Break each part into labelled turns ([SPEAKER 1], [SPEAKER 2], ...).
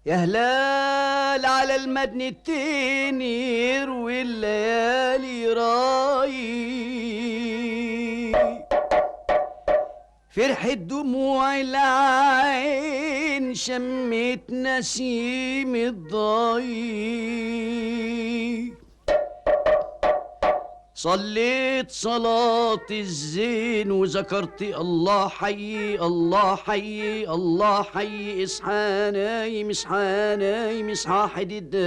[SPEAKER 1] يا هلال على المدنتين يروي الليالي راي، فرحة دموع العين شمت نسيم الضي. صليت صلاة الزين وذكرت الله حي الله حي الله حي، اصحى نايم اصحى نايم اصحى حد الدايب.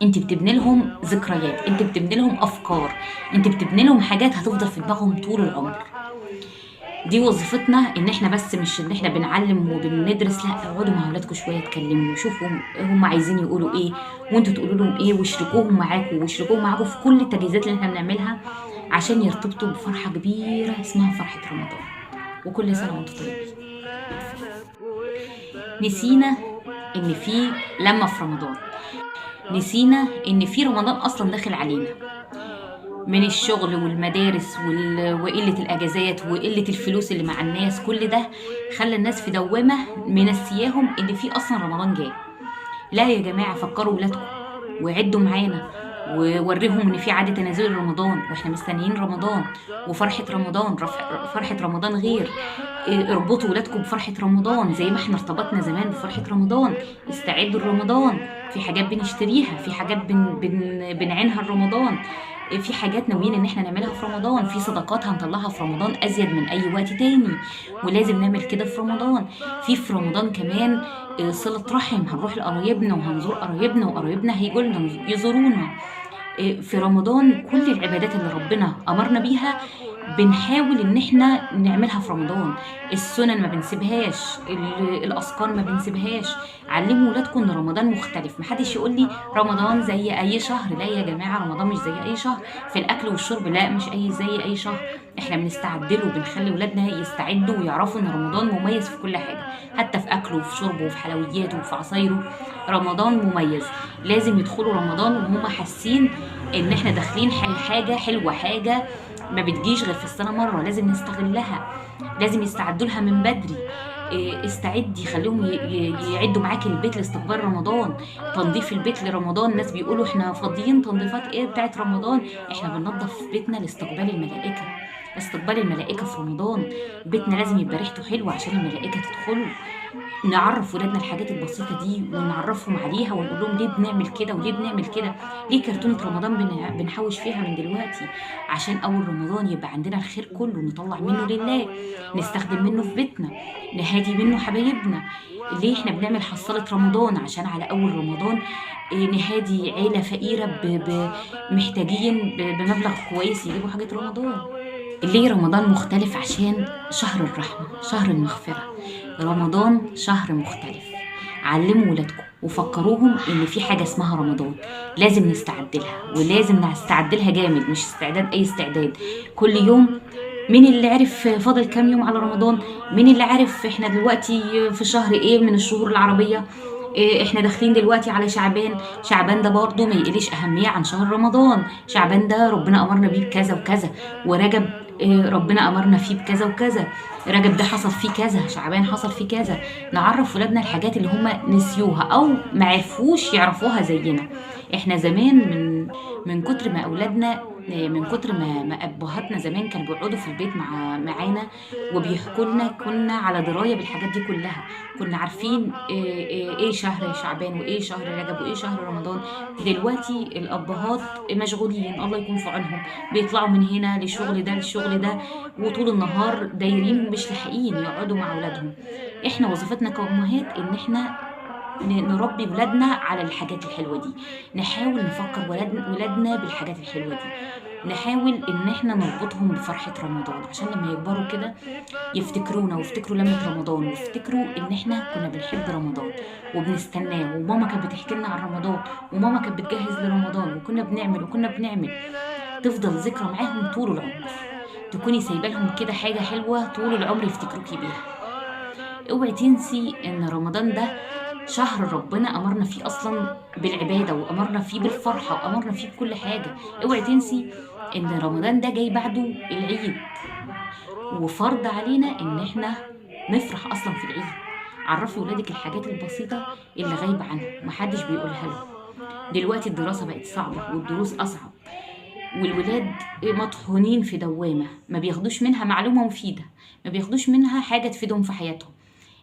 [SPEAKER 2] انت بتبني لهم ذكريات، انت بتبني لهم افكار، انت بتبني لهم حاجات هتفضل في دماغهم طول العمر. دي وظيفتنا، ان احنا بس مش ان احنا بنعلم وبندرس، لا، اقعدوا مع اولادكم شوية، اتكلموا وشوفوا هم عايزين يقولوا ايه وانتوا تقولوا لهم ايه، واشركوهم معاكم، واشركوهم معاكم في كل التجهيزات اللي احنا بنعملها عشان يرتبطوا بفرحة كبيرة اسمها فرحه رمضان. وكل سنة وانتوا طيبين. نسينا ان في لما في رمضان، نسينا ان في رمضان اصلا داخل علينا، من الشغل والمدارس وقلة الأجازات وقلة الفلوس اللي مع الناس، كل ده خلى الناس في دوامة منسياهم إن في أصلا رمضان جاي. لا يا جماعة، فكروا ولادكم وعدوا معانا ووريهم إن في عادة تنازل رمضان، وإحنا مستنيين رمضان وفرحة رمضان، فرحة رمضان غير. اربطوا ولادكم بفرحة رمضان زي ما احنا ارتبطنا زمان بفرحة رمضان. استعدوا لرمضان، في حاجات بنشتريها، في حاجات بنعينها لرمضان، في حاجات ناويين ان احنا نعملها في رمضان، في صدقات هنطلعها في رمضان ازيد من اي وقت تاني، ولازم نعمل كده في رمضان. في رمضان كمان صلة رحم، هنروح لقرايبنا وهنزور قرايبنا وقرايبنا هيجوا لنا يزورونا. في رمضان كل العبادات اللي ربنا امرنا بيها بنحاول ان احنا نعملها في رمضان. السنن ما بنسيبهاش، الاذكار ما بنسيبهاش. علموا ولادكم ان رمضان مختلف، محدش يقول لي رمضان زي اي شهر. لا يا جماعة، رمضان مش زي اي شهر في الاكل والشرب، لا مش اي زي اي شهر. احنا بنستعد له، بنخلي ولادنا يستعدوا ويعرفوا ان رمضان مميز في كل حاجة، حتى في اكله وفي شربه وفي حلوياته وفي عصايره. رمضان مميز، لازم يدخلوا رمضان وهم حاسين ان احنا داخلين حاجة حلوة، حاجة ما بتجيش غير في السنة مرة، لازم نستغلها، لازم يستعدوا لها من بدري. استعدي، خليهم يعدوا معاكي البيت لاستقبال رمضان، تنظيف البيت لرمضان. الناس بيقولوا احنا فاضيين تنظيفات ايه بتاعت رمضان؟ احنا بننظف بيتنا لاستقبال الملائكة، استقبال الملائكة في رمضان. بيتنا لازم يبقى ريحته حلوة عشان الملائكة تدخله. نعرف ولادنا الحاجات البسيطة دي ونعرفهم عليها ونقول لهم ليه بنعمل كده وليه بنعمل كده، ليه كرتونة رمضان بنحوش فيها من دلوقتي، عشان أول رمضان يبقى عندنا الخير كله نطلع منه لله، نستخدم منه في بيتنا، نهادي منه حبايبنا. ليه احنا بنعمل حصالة رمضان؟ عشان على أول رمضان نهادي عيلة فقيرة محتاجين بمبلغ كويس يجيبوا حاجة رمضان. ليه رمضان مختلف؟ عشان شهر الرحمة، شهر المغفرة. رمضان شهر مختلف. علموا ولادكم وفكروهم ان في حاجة اسمها رمضان، لازم نستعد لها، ولازم نستعد لها جامد، مش استعداد اي استعداد. كل يوم مين اللي عرف فاضل كام يوم على رمضان؟ مين اللي عارف احنا دلوقتي في شهر ايه من الشهور العربية؟ إيه احنا داخلين دلوقتي على شعبان. شعبان ده برضو ما يقلش اهمية عن شهر رمضان. شعبان ده ربنا امرنا بيه بكذا وكذا، ورجب إيه ربنا امرنا فيه بكذا وكذا، رجب ده حصل فيه كذا، شعبان حصل فيه كذا. نعرف ولادنا الحاجات اللي هم نسيوها او ما عرفوش يعرفوها زينا. احنا زمان من كتر ما اولادنا، من كتر ما ابهاتنا زمان كانوا بيقعدوا في البيت معانا وبيحكوا لنا، كنا على دراية بالحاجات دي كلها، كنا عارفين ايه شهر شعبان وايه شهر رجب وايه شهر رمضان. دلوقتي الابهات مشغولين، الله يكون في عونهم، بيطلعوا من هنا لشغل ده لشغل ده، وطول النهار دايرين مش لاحقين يقعدوا مع اولادهم. احنا وظيفتنا كأمهات ان احنا نربي ولادنا على الحاجات الحلوة دي، نحاول نفكر ولادنا بالحاجات الحلوة دي، نحاول ان احنا نربطهم بفرحة رمضان، عشان لما يكبروا كده يفتكرونا ويفتكروا لمة رمضان، ويفتكروا ان احنا كنا بنحب رمضان وبنستناه، وماما كانت بتحكي لنا عن رمضان، وماما كانت بتجهز لرمضان، وكنا بنعمل وكنا بنعمل. تفضل ذكرى معاهم طول العمر، تكوني سايبه لهم كده حاجة حلوة طول العمر يفتكروكي بيها. اوعي تنسي ان رمضان ده شهر ربنا امرنا فيه اصلا بالعبادة، وامرنا فيه بالفرحه، وامرنا فيه بكل حاجة. اوعي تنسي ان رمضان ده جاي بعده العيد، وفرض علينا ان احنا نفرح اصلا في العيد. عرفي ولادك الحاجات البسيطة اللي غايبة عنهم محدش بيقولها لهم. دلوقتي الدراسة بقت صعبة والدروس أصعب، والولاد مطحونين في دوامة ما بياخدوش منها معلومة مفيدة، ما بياخدوش منها حاجة تفيدهم في حياتهم.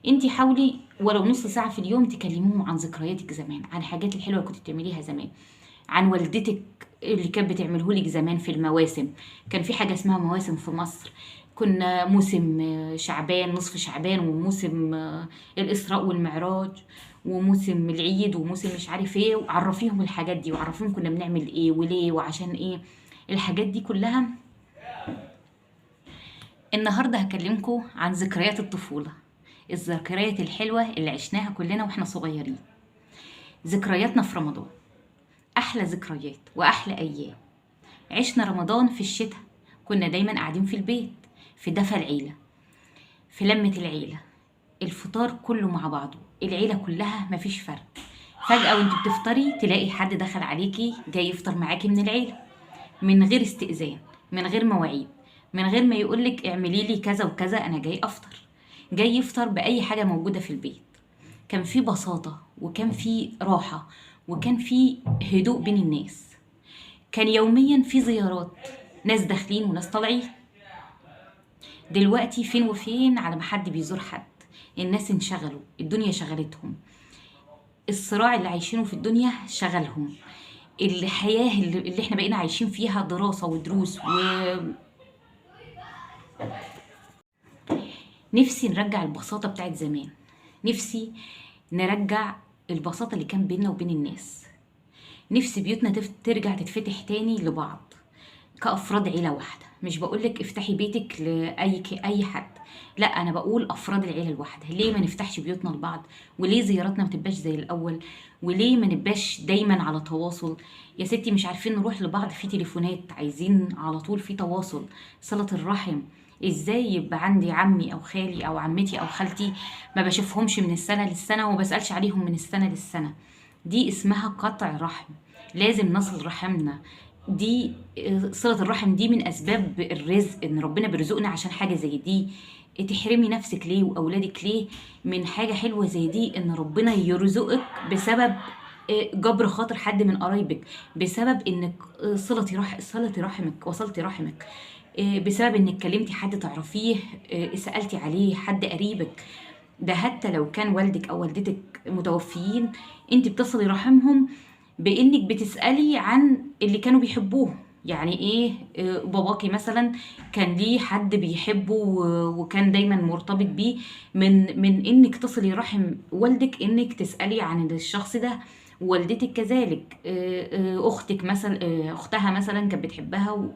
[SPEAKER 2] انتي حاولي ولو نص ساعة في اليوم تكلموهم عن ذكرياتك زمان، عن الحاجات الحلوة اللي كنت بتعمليها زمان، عن والدتك اللي كانت بتعمله لك زمان في المواسم. كان في حاجة اسمها مواسم في مصر، كنا موسم شعبان، نصف شعبان، وموسم الإسراء والمعراج، وموسم العيد، وموسم مش عارف ايه. وعرفيهم الحاجات دي، وعرفيهم كنا بنعمل ايه وليه وعشان ايه الحاجات دي كلها. النهارده هكلمكم عن ذكريات الطفولة، الذكريات الحلوة اللي عشناها كلنا واحنا صغيرين، ذكرياتنا في رمضان. أحلى ذكريات وأحلى أيام. عشنا رمضان في الشتاء، كنا دايما قاعدين في البيت، في دفى العيلة، في لمة العيلة، الفطار كله مع بعضه، العيلة كلها مفيش فرق. فجأة وانت بتفطري تلاقي حد دخل عليكي جاي يفطر معاكي من العيلة، من غير استئذان، من غير مواعيد، من غير ما يقولك اعملي لي كذا وكذا، أنا جاي أفطر. جاي يفطر بأي حاجة موجودة في البيت. كان في بساطة، وكان في راحة، وكان في هدوء بين الناس. كان يوميا في زيارات، ناس داخلين وناس طالعين. دلوقتي فين وفين على ما حد بيزور حد. الناس انشغلوا، الدنيا شغلتهم، الصراع اللي عايشينه في الدنيا شغلهم، الحياة اللي احنا بقينا عايشين فيها دراسة ودروس نفسي نرجع البساطة بتاعت زمان، نفسي نرجع البساطة اللي كان بيننا وبين الناس. نفسي بيوتنا ترجع تتفتح تاني لبعض كأفراد عيلة واحدة. مش بقولك افتحي بيتك لأي أي حد، لا، أنا بقول أفراد العيلة الواحدة. ليه ما نفتحش بيوتنا لبعض؟ وليه زياراتنا ما تبقاش زي الأول؟ وليه ما نبقاش دايما على تواصل؟ يا ستي مش عارفين نروح لبعض في تليفونات، عايزين على طول في تواصل، صلة الرحم. ازاي يبقى عندي عمي او خالي او عمتي او خالتي ما بشوفهمش من السنة للسنة وما بسألش عليهم من السنة للسنة؟ دي اسمها قطع رحم. لازم نصل رحمنا. دي صلة الرحم، دي من أسباب الرزق، إن ربنا بيرزقنا عشان حاجة زي دي. تحرمي نفسك ليه وأولادك ليه من حاجة حلوة زي دي؟ إن ربنا يرزقك بسبب جبر خاطر حد من قرايبك، بسبب إنك صلة رحمك، وصلتي رحمك، بسبب إنك كلمتي حد تعرفيه، سألتي عليه، حد قريبك. ده حتى لو كان والدك أو والدتك متوفيين، انت بتصلي رحمهم بانك بتسألي عن اللي كانوا بيحبوه. يعني ايه؟ باباكي مثلا كان ليه حد بيحبه وكان دايما مرتبط بيه، من انك تصلي رحم والدك انك تسألي عن الشخص ده. والدتك كذلك، اختك مثلا، اختها مثلا كانت بتحبها